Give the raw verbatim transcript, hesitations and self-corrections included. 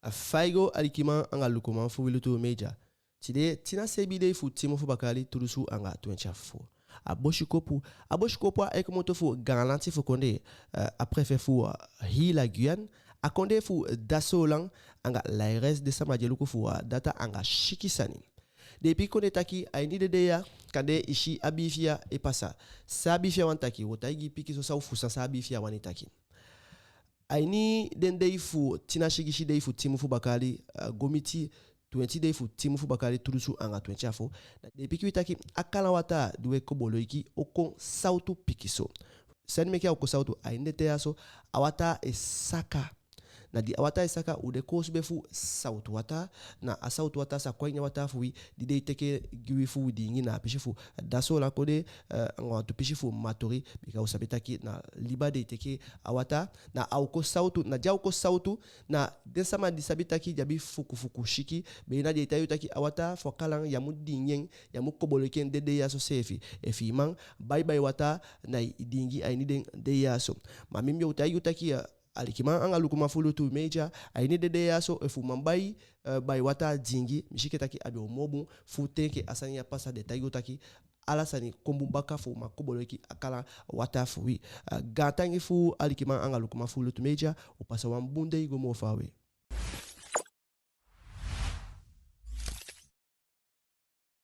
A fa i go, alikiman anga lukuman fu Wi Lutu Media. Tide, tina seibin dei fu di mun fu baka yali tu dunsu anga twenti a fo. A bosikopu, a bosikopu a e komoto fu gaan lanti fu kondee, eh, a préfet fu, eh, hii la Guyane, a kondee fu Dasolan anga l'A R S, den sama di e luku fu, eh, data anga siki sani. Den e piki kondee taki, a ini den dei ya, kande i si a biifi ya e pasa. San a biifi ya wani taki, wo taigi pikinso san u fusutan san a biifi ya wani taki. A ini den dei fu tina sigisi dei fu di mun fu baka yali, eh, go miti twenti dei fu di mun fu baka yali tu dunsu anga twenti a fo, na den e piki wi taki a kalan wataa di we koboloiki o kon sawtu pikinso. San meke a o kon sawtu? A ini den ten ya so, a wataa e saka. Na di a wataa e saka, u de koosube fu sawtu wataa, na a sawtu wataa sa kon a ini a wataa fu wi, di den e teke gi wi fu wi diingi na a pisi fu Dasolan kondee, eh, anga wantu pisi fu Matoury, bika u sabi taki na liba den e teke a wataa, na a o kon sawtu, na di a o kon sawtu, na den sama di sabi taki den abi fukufuku siki, be na den e taigi yu taki a wataa fu a kalan ya mu diingi en, ya mu koboloiki en den dei ya so seefi. Efu i man bai bai wataa, na i diingi a ini den dei ya so. Ma mi, mi o taigi yu taki, eh, alikiman anga lukuman fu Wi Lutu Media, a ini den dei ya so, efu u man bai, eh, bai wataa diingi, mi si enke taki a be o moo bun fu te enke a sani ya pasa, den taigi u taki ala sani kon bun baka fu u man koboloiki a kalan wataa fu wi. Eh, gaantangi fu alikiman anga lukuman fu Wi Lutu Media, u pasa wan bun dei go moo faawe.